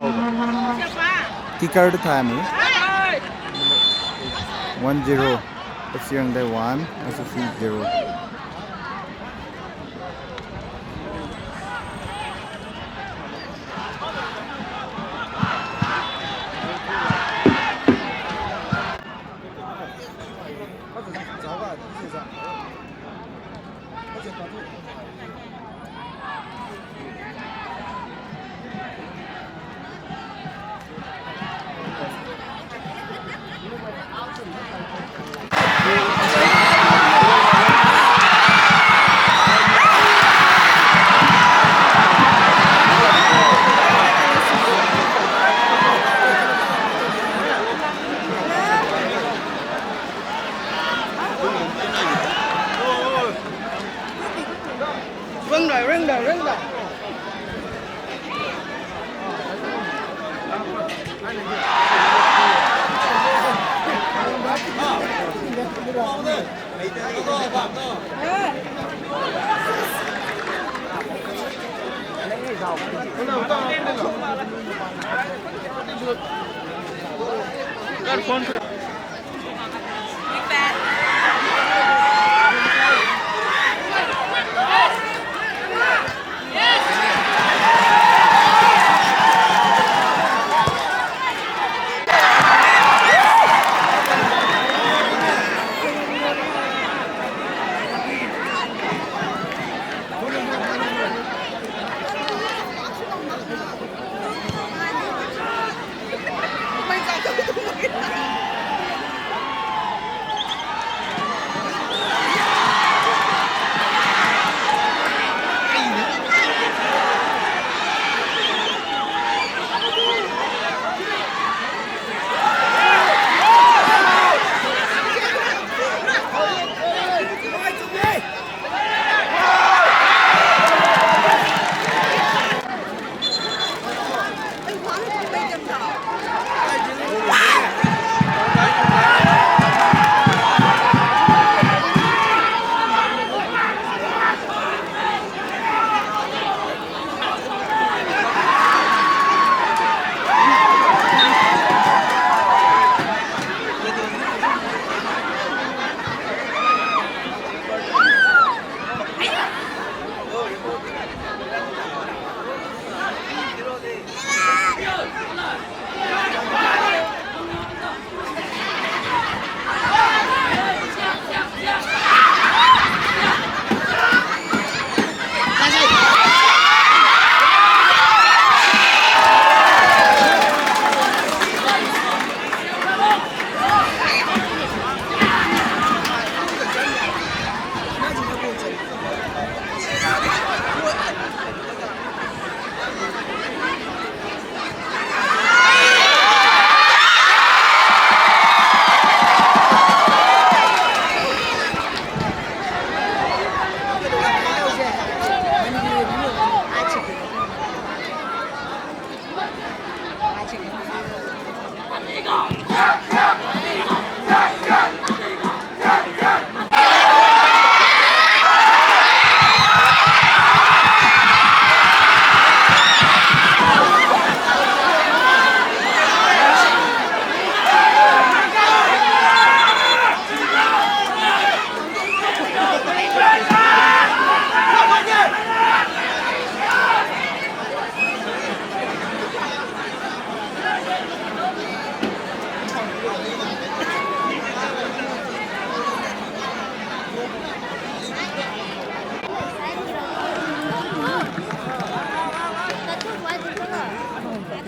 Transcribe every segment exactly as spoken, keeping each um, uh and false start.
Kicker the time. One zero. F C Rangdae one, S S C zero.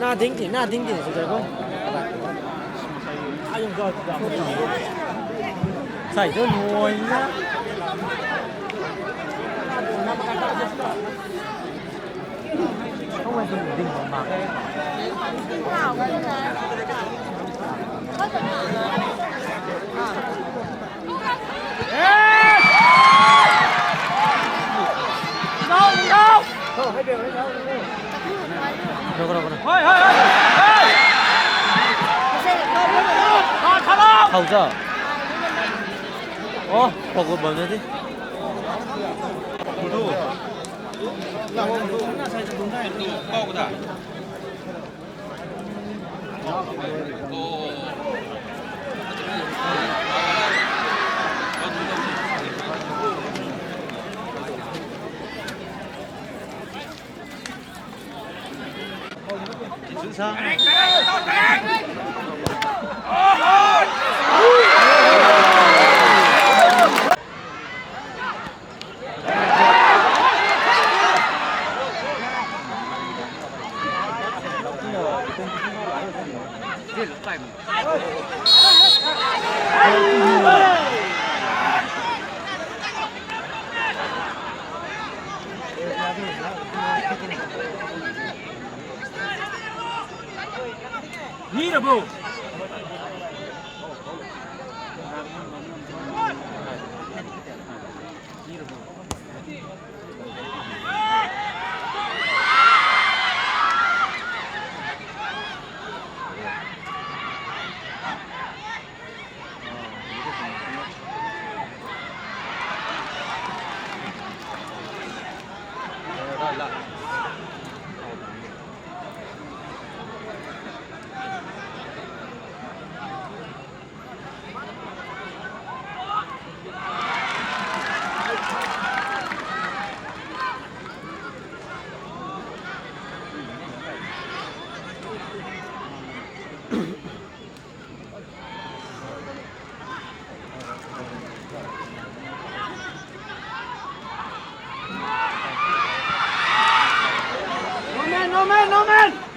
Na ding ti, na ding ti, sw ko. Sai tu nuai na. Hau za. Oh, pok bam na di. Kau da. Ni ra bro. No man, no man, no man!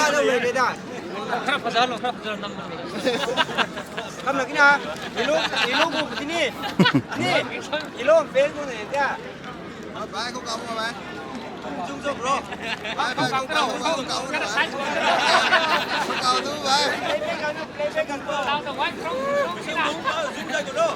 Hello, Leveda. Khara phaza lo, khara phaza lo, nam lo. Kam na kina, ilo, ilo bu tini. Ni, ilo Facebook ne dia. Bhai, ko kaw bhai. Jung jung bro. Bhai, bhai, ko kaw, ko kaw, ko kaw, ko kaw. Ko kaw tu bhai. Playback kan, playback kan bro. Jung jung bro, jung jung bro.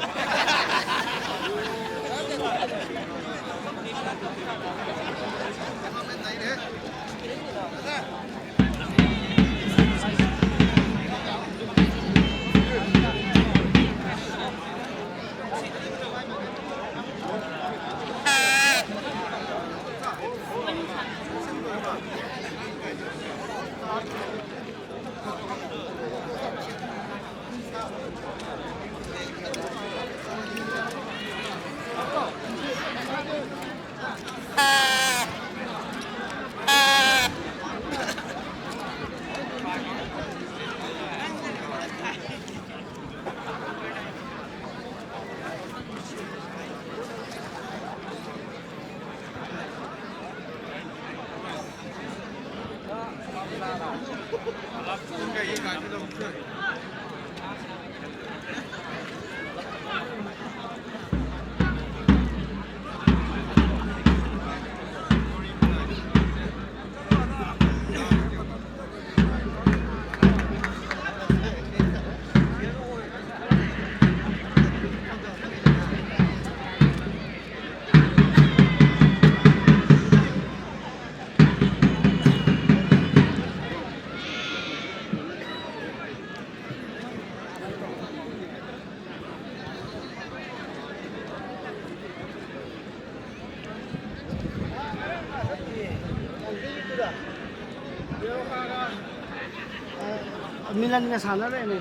Milan ka sana re ne.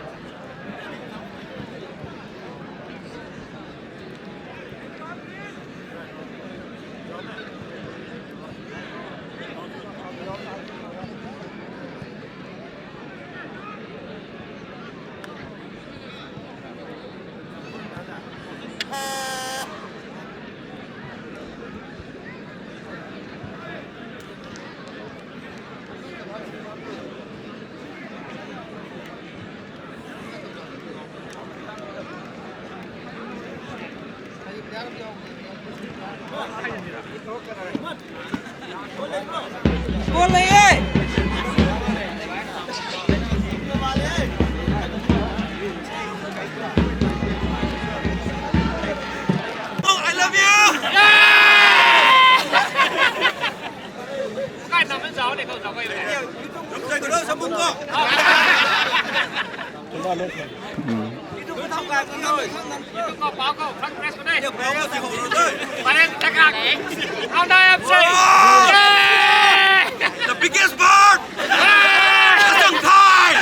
Goal le e! Oh, I love you! Kai nam zau ne, kau zau kai. Rum sai kuro, samung ko. The biggest bird! Kasang Thai!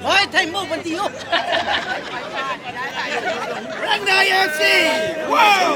Hoi, thei mo ban ti o. Rangdai F C! Wow!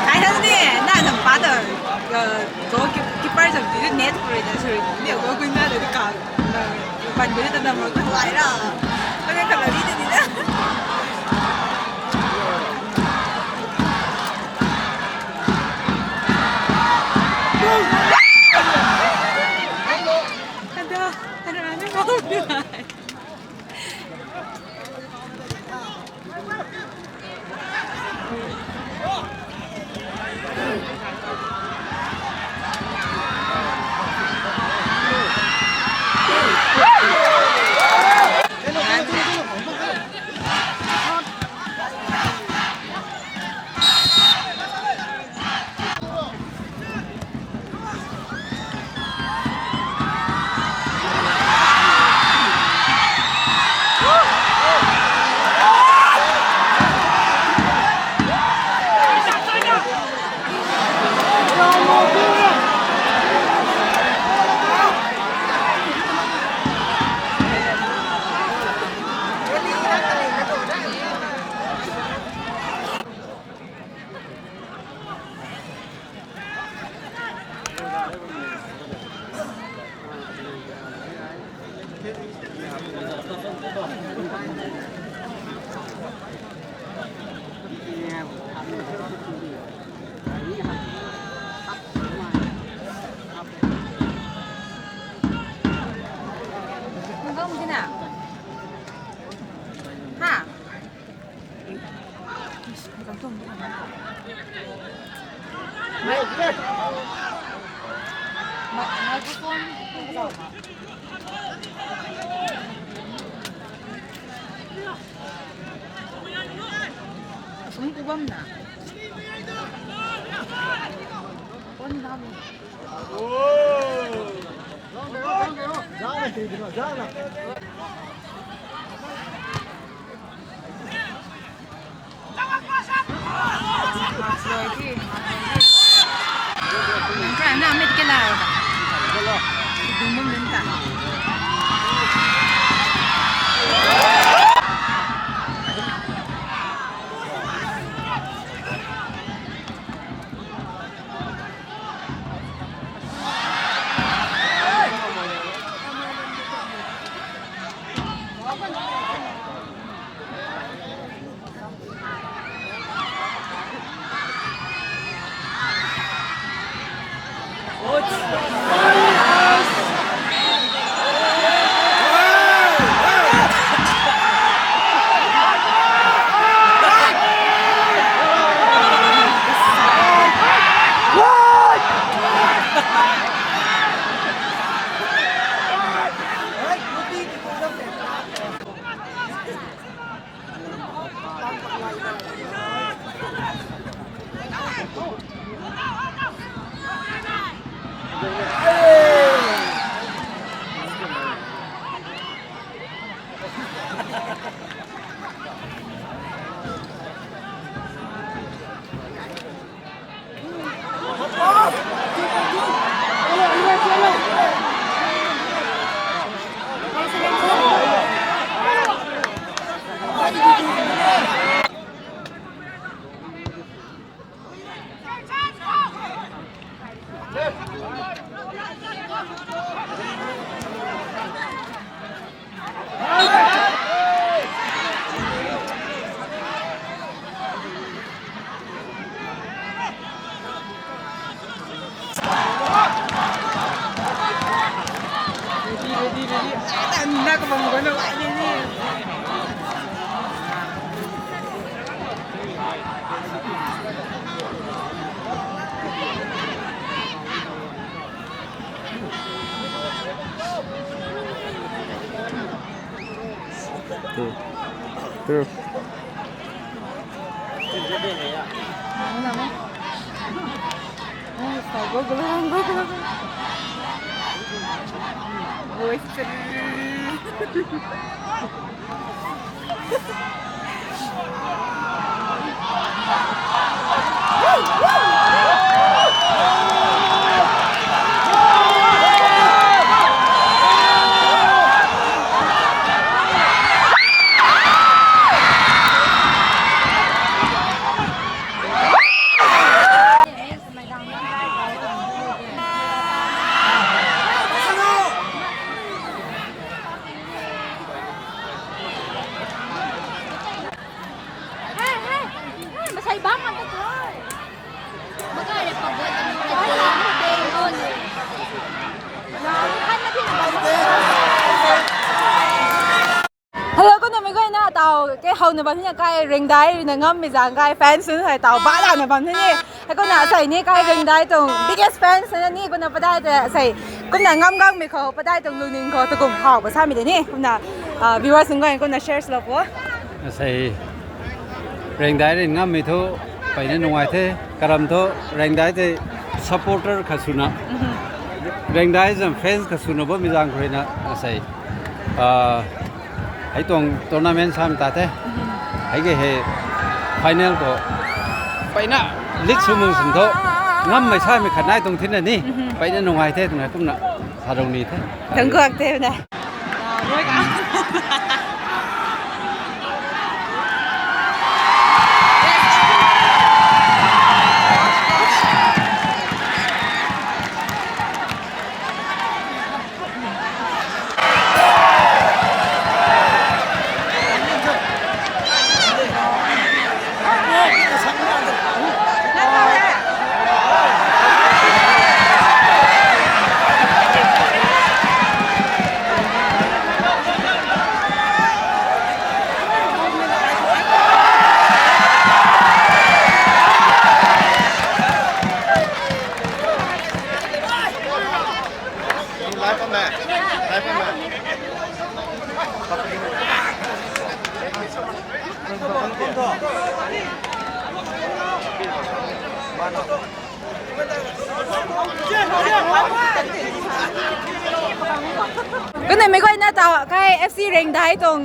Ai thang ni, na nang pa ta, uh, goal keep-, keeper ta di net kuri na suri ni goal kun na di ka, uh, ban bui ta na mo ka lai ra. Ka ka la di di na. Ada, ada mana mau. Nang bam di na? Ha? Microphone. Sum ku bam na. Phone na mo. Nang kha na mit ke la. Dum dum dum ta. Two. Two. Hello, kumna mei guayna tau ke howna bam ni kai Rengdai na ngammei zaeng kai fans swn hei tau ba lana bam ni. Hei kumna asei ni kai Rengdai tuang biggest fans na ni kumna padai ta asei kumna ngam gangmei khou padai tuang lungning khou takum how ba samei de ni kumna viewers nunc guay kumna share lou po. Asei Rengdai rui ngammei thu peyna nungai the. Karam thu Rengdai tei supporter khat swna, Rengdai zam fans khat swna bammei zaeng khou ruina asei hei tuang tournament sam ta the. Hei ke hei final khou peyna league sw mun sin thu ngammei samei khat nai tuang thina ni peyna nungai the twna kumna sa rou ni the. Tangguak the na. Kumna mei guayna tau kai F C Rengdai tuang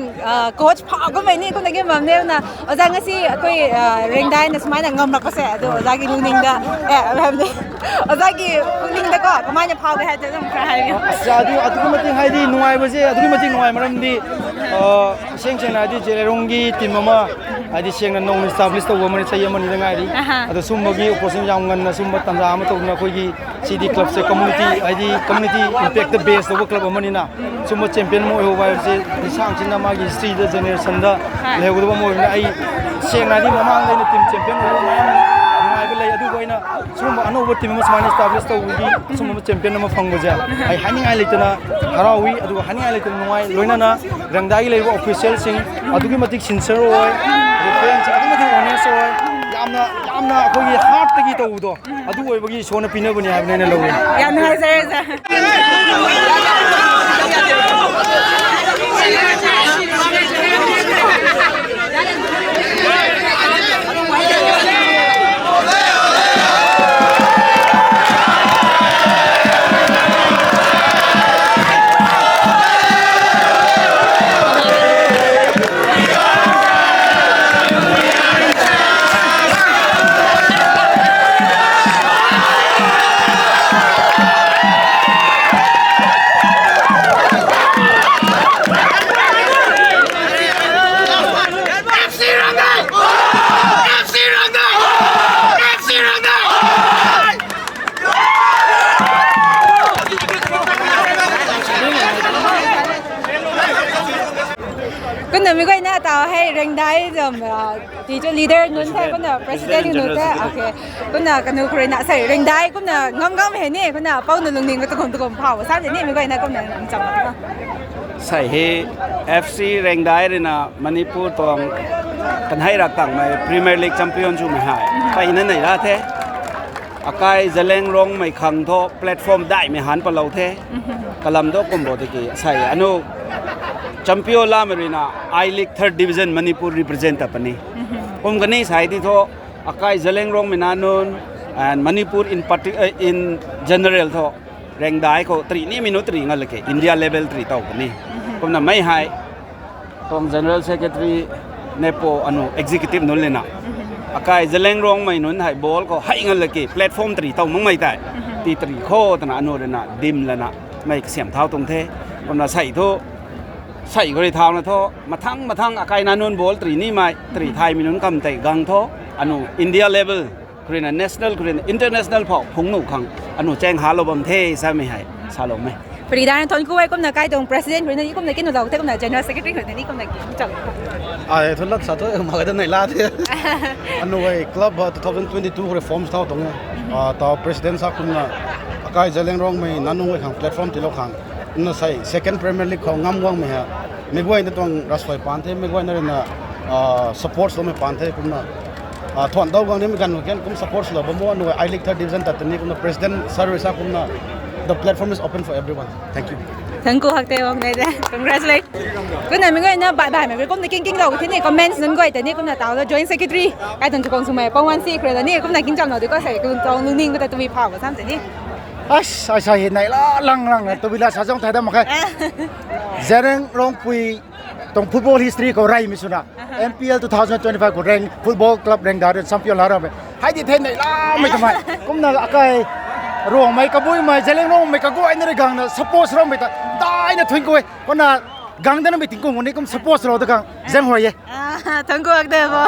coach phau kummei ni kumna game bam ne na. Oza ngasi akui Rengdai na sumai na ngam rak pa se adu oza ki lungning da. Eh, oza ki lungning da ko kamai na phau de hai te dum kra hai. Adu adu kumna ting hai di nungai ba je adu kumna ting nungai maram di. Seng seng na di Zeliangrong ki team ama, ai di seng na nung establish tau ama ni chai ama ni da ngai di. Adu sumba ki opportunity yam ngan na sumba tanza ama tau na koi ki C D club se community, ai di community impact the base tau club ama ni na. Sumba champion mo ho bai se di sang chin na ma ki history da generation da. Leu gu mo na ai seng na di mamang da ni team champion ho ma ngai ba lei adu bai na. Sumba ano ba team ama sumai na establish tau di sumba champion ama phang ba ja. Ai hani ngai lei tana harau wi adu hani ngai lei tana nungai loina na. Rengdai lei official sing adu ki matik sincere oi, adu fan sing adu matik honest oi, yamna yamna akhoi heart tagi tau do, adu oi bagi sona pina bani hai nai na lou. Yamna hai sa sa. Kumna mi guayna taw hei Rengdai zam, ah, teacher leader nunc the, kumna president nunc the. Okay. Kumna kanu khou rui na sei Rengdai kumna ngam ngam hei ni, kumna pou nu lungning ka tukum tukum phau sa de ni mi guayna kumna cham ta. Sei hei F C Rengdai rui na Manipur tuang kanhei rak tangmei Premier League champion swmei hei mpeyna nei la the. Akai Zeliangrongmei khang thu platform daihmei han palou the. Kalam do kum bo tiki sei anu champion lamei rui na I-League third division Manipur represent ta puni. Kum kani sei ti thu akai Zeliangrongmei na nunc and Manipur in parti-, eh, in general thu Rengdai khou tri ni minu tri nga lake India level tri tau puni. Kumna mei hei tuang general secretary nepo anu executive nunc lena akai Zeliangrongmei nunc hei ball khou hei nga lake platform tri tau makmei tei ti tri kho twna anu rui na dim lana mei kasiam thau tuang the. Kumna sei thu sei khou rui thauna thu mathang mathang akai na nunc ball tri nimei tri thaymei nunc kam tei gang thu anu India level khou rui na national khou rui na international phou phung nu khang anu cheng halou bam the samei hei saloumei. Pari dana thon ku e kumna kai tuang president khou rui na ni kumna kin lou the kumna general secretary khou rui na ni kumna kin cham. Ai thu lat sa thu ma ka da nei la the. Anu hei club ha two thousand twenty-two khou reforms thau tuang e. Ah, taw president sa kumna akai Zeliangrongmei na nunc hei khang platform tilou khang. Kumna sei second Premier League khou ngam guangmei ha. Mi guayna tuang ravsuai paan the, mi guayna rui na, ah, support swloumei paan the kumna. Ah, thuan dau gang nimei ganv khou ken kum support swlou bam o, anu I-League third division tat tini kumna president sir rui sa kumna, the platform is open for everyone. Thank you. Thank you hak te wang nei de. Congratulate. Kumna mi guayna bai bai mei kumna king king lou the ni comments nunc guay tei ni kumna taw joint secretary kai tuang chukong swmei pang wan si khou rui na ni kumna king cham lou di ko sei kum tuang lungning khou ta twi phau sam tei ni. As, ai sa hei nei la lang lang na twi la sa zong thai dam mak khe. Zeliangrongpui tuang football history khou reymei swna M P L two thousand twenty-five khou Reng Football Club Rengdai rui champion la ramei hei di the nei lamei twmei. Kumna akai Ruangmei kabuimei Zeliangrongmei kaguayna rui gangna support swloumei ta daina thuan ku e. Kumna gang dana mei tingkung ni kum support swlou ta khang zang huay e. Ah, thank you akde bo.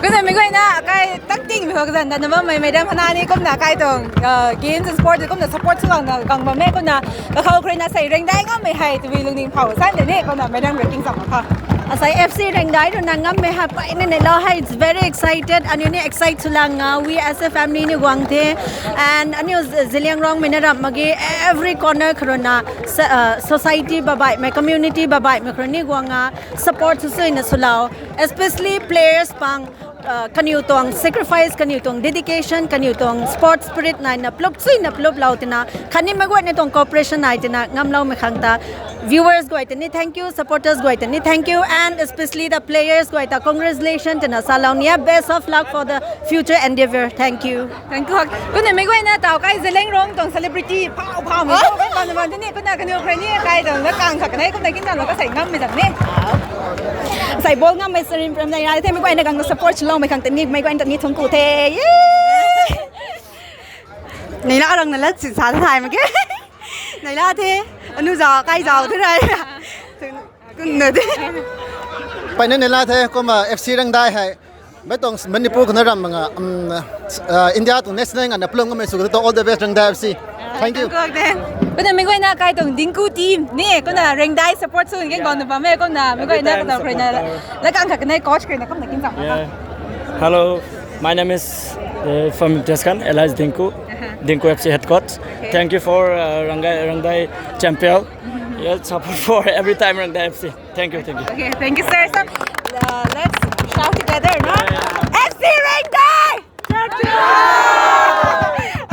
Kumna mi guayna kai tak ting mi khou kazan dana bammei madam hana ni kumna kai tuang, ah, games and sports kumna support swlou na gang bammei kumna kakhou khou rui na sei Rengdai ngammei hei twi lungning phau san de ni kumna madam rui king cham kha. Asei F C Rengdai rui na ngammei hei mpeyna nei lou hei, it's very excited. Aniu ni excite swlang nga, we as a family ni guang the. And aniu Z-, Zeliangrongmei na ramh mak ge, every corner khou rui na, so-, uh, society babaihmei, community babaihmei khou rui ni guang nga, support sw suina swlou, especially players pang, uh, kaniw tuang sacrifice, kaniw tuang dedication, kaniw tuang sports spirit naina plup suina plup lou tina, khatni meic guayna tuang cooperation nai tina ngamloumei khang ta, viewers guay tei ni thank you, supporters guay tei ni thank you, and especially the players guay ta congratulation tina salou ni e, best of luck for the future endeavor. Thank you. Thank you. Kumna meic guayna taw kai Zeliangrong tuang celebrity phau phau mei tuang bam na bam tini kumna kaniw khou rui ni kai tuang na kang kha kanei kumna kin tuang lou kasei ngammei zang ni. Sei ball ngammei sarin pram nei ra the meic guayna gang support swloumei khang tei ni meic guayna ta ni thangc ku the. Yay! Nei la rang na la chin sa thay mak ge. Nei la the. Anu zau kai zau the rai. Kumna de. Mpeyna nei la the kumna F C Rengdai hei mei tuang Manipur khou na ramh mak nga, um, uh, India tuang national ngana plum kamei sw khou ta all the best Rengdai F C. Thank you. Kumna meic guayna kai tuang Dingku team ni kumna Rengdai support sw ni kang na bam e kumna meic guayna kata khou rui na la kang kha kanei coach khou rui na kumna kin cham. Yeah. Hello, my name is, uh, from Imtiaz Khan, alias Dingku, Dingku F C head coach. Okay. Thank you for, uh, Rengdai, Rengdai champion. Yeah, support for every time Rengdai F C. Thank you, thank you. Okay, thank you, sir. So, uh, let's shout together, no? F C Rengdai!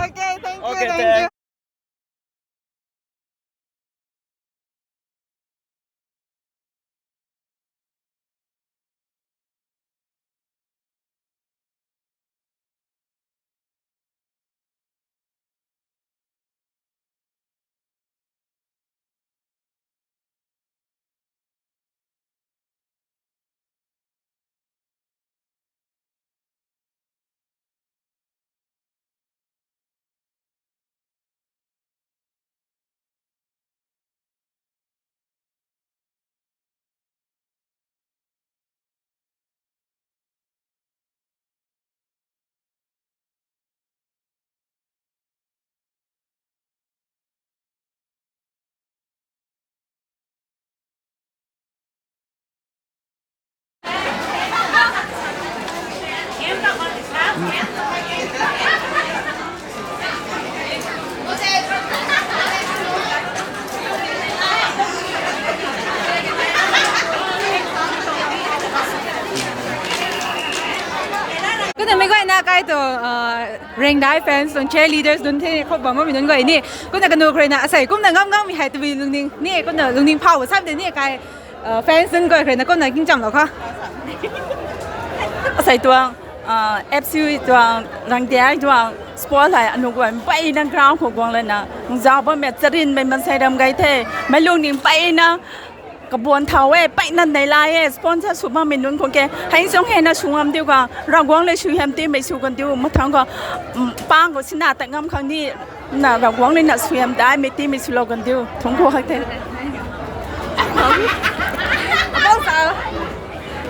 Okay, thank you, thank you. Ai tu, uh, Rengdai fans tuang cheerleaders dun the khou bam bammei nunc guay ni. Kumna kanu khou rui na asei kumna ngam ngammei hei tabui lungning ni, kumna lungning phau sam de ni kai, uh, fans nunc guay khou rui na kumna king cham lo kha. Asei tuang, uh, F C tuang Rangdai tuang sport hei anu guay mpeyna ground khou guang lana ngzau bammei charinmei mansei ram gay the. Mei lungning mpeyna kabuan thau e, peyna nei lai e, sponsor sw bammei nunc khou ke. Hei sung hei na sw ngam diu ka, Ravguangc le sw hiam ti mei sw kan diu, mathang ka, mm, pang khou sina ta ngam khang ni, na Ravguangc le na sw hiam dai mei ti mei swlou kan diu, thungc khou hak the. Apou sa.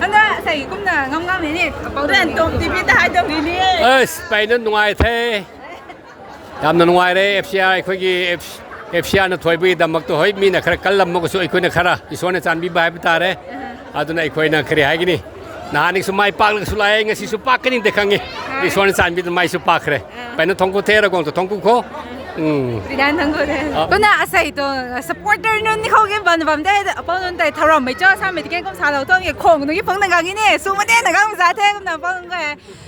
Ana, sei kumna ngam ngam ni, apou ren tom T V ta hai tom ni ni. Ai, peyna nungai the. Yamna nungai re, F C R, ꯑꯩꯈꯣꯏꯒꯤ F-, F C R na thoibui damak tu hoi, mi na khara kallam mak su, ꯑꯩꯈꯣꯏꯅ ꯈꯔ, ꯏꯁꯣꯔꯅ ꯆꯥꯟꯕꯤꯕ ꯍꯥꯏꯕ ꯇꯥꯔꯦ. ꯑꯗꯨꯅ ꯑꯩꯈꯣꯏꯅ ꯀꯔꯤ ꯍꯥꯏꯒꯅꯤ? ꯅꯍꯥꯟꯅꯤꯁꯨ ꯃꯥꯏ ꯄꯥꯛꯂꯒꯁꯨ ꯂꯥꯛꯑꯦ, ꯉꯁꯤꯁꯨ ꯄꯥꯛꯀꯅꯤꯗꯤ ꯈꯪꯉꯤ꯫ ꯏꯁꯣꯔꯅ ꯆꯥꯟꯕꯤꯗꯨꯅ ꯃꯥꯏꯁꯨ ꯄꯥꯛꯈ꯭ꯔꯦ꯫ ꯄꯩꯅ ꯊꯣꯡꯀꯨ ꯊꯦ, ꯔꯒꯣꯡ ꯇ ꯊꯣꯡꯀꯨ ꯈꯣ꯫ ꯎꯝ꯫ ꯔꯤꯗꯥꯟ ꯊꯪꯒꯨ ꯊꯦ꯫ ꯑ꯫ ꯇꯨꯅ ꯑꯁꯩ ꯇꯣ supporter ꯅꯨꯟ ꯅꯤꯈꯧꯒꯤ ꯕꯟ ꯕꯝ ꯇꯦ, ꯑꯄꯧ ꯅꯨꯟ ꯇꯦ ꯊꯧꯔꯝ ꯃꯩ ꯆꯣ ꯁꯥꯃꯩ ꯇꯤꯀꯦꯟ ꯀꯨꯝ ꯁꯥꯂꯧ ꯇꯣꯡꯒꯤ ꯈꯣꯡ ꯅꯨꯡꯒꯤ ꯐꯪꯅ ꯉꯥꯡꯉꯤꯅꯦ, ꯁꯨꯃꯗꯦꯅ ꯉꯥꯡ ꯃꯆꯥ ꯊꯦ, ꯀꯨꯝꯅ ꯑꯄꯧ ꯅꯨꯟ ꯀꯣ꯫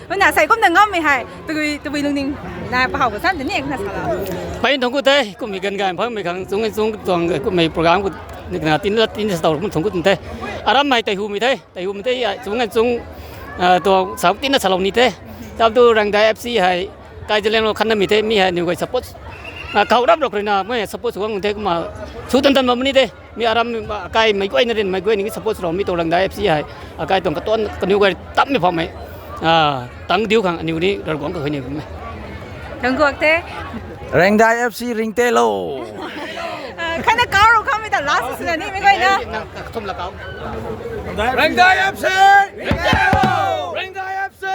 ꯇꯨꯅ ꯑꯁꯩ ꯀꯨꯝꯅ ꯉꯝꯃꯤ ꯍꯥꯏ꯫ ꯇꯨꯒꯤ, ꯇꯨꯒꯤ ꯂꯨꯡꯅꯤꯡ ꯅꯥ ꯄꯍꯥꯎꯕ ꯁꯥꯟꯗꯅꯤ ꯅ ꯁꯥꯂꯧ꯫ ꯄꯩ ꯊꯣꯡꯀꯨ ꯇꯦ, ꯀꯨꯝꯃꯤ ꯒꯟ ꯒꯥꯏ ꯐꯪꯃꯤ ꯈꯪ, ꯆꯨꯡ ꯆꯨꯡ ꯇꯣꯡꯒ ꯀꯨꯝꯃꯤ program ꯀꯨ ꯅꯤꯛꯅ ꯇꯤꯟ ꯇꯤꯟ ꯁꯥ ꯇꯧꯔ ꯊꯣꯡꯀꯨ ꯇꯨꯝ ꯇꯦ꯫ ꯑꯔꯝ ꯍꯥꯏ ꯇꯩꯍꯨꯃꯤ ꯇꯦ, ꯇꯩꯍꯨꯃꯤ ꯇꯦ, ꯆꯨꯡ ꯆꯨꯡ, ꯑ, ꯇꯣꯡ ꯁꯥꯎ ꯇꯤꯟꯅ ꯁꯥꯂꯧꯅꯤ ꯇꯦ꯫ ꯆꯥꯕꯗꯨ ꯔꯪꯗꯥꯏ F C ꯍꯥꯏ, ꯀꯥꯏꯖꯂꯦꯡꯂꯣ ꯈꯟꯅꯃꯤ ꯇꯦ, ꯃꯤ ꯍꯥꯏ ꯅꯤꯎ ꯒꯥꯏ support, ꯑ, ꯀꯥꯎꯔꯝ ꯔꯣ ꯈ꯭ꯔꯤꯅ, ꯃꯣꯏ support ꯁꯨꯒꯪ ꯇꯦ, ꯀꯨꯝꯃ ꯁꯨ ꯇꯟ ꯇꯟ ꯃꯝꯅꯤ ꯇꯦ꯫ ꯃꯤ ꯑꯔꯝ, ꯑꯀꯥꯏ ꯃꯩꯒꯣꯏꯅ ꯔꯤꯟ ꯃꯩꯒꯣꯏꯅꯤꯡꯒꯤ support ꯁꯨꯔꯣ, ꯃꯤ ꯇꯣ ꯔꯪꯗꯥꯏ F C ꯍꯥꯏ, ꯑꯀꯥꯏ ꯇꯣꯡ ꯀꯇꯣꯟ ꯀꯅꯤꯎ ꯒꯥꯏ ꯇꯞꯃꯤ ꯐꯝꯃꯦ꯫ ꯑ, ꯇꯪ ꯗꯤꯎ ꯈꯪ, ꯑꯅꯤꯎꯅꯤ ꯔꯒꯣꯡ ꯀꯈꯣꯏꯅꯤ ꯐꯝꯃꯦ꯫ ꯊꯣꯡꯀꯨ ꯇꯦ꯫ ꯔꯪꯗꯥꯏ F C ꯔꯤꯡ ꯇꯦꯂꯣ꯫ ꯑ, ꯈꯟꯅ ꯀꯥꯎꯔꯣ ꯈꯪꯃꯤ ꯇ last ꯁꯤꯅꯅꯤ ꯃꯤ ꯒꯣꯏꯅ꯫ ꯅꯪ ꯊꯨꯝꯂ ꯀꯥꯎ꯫ ꯔꯪꯗꯥꯏ F C! ꯔꯪꯗꯥꯏ F C!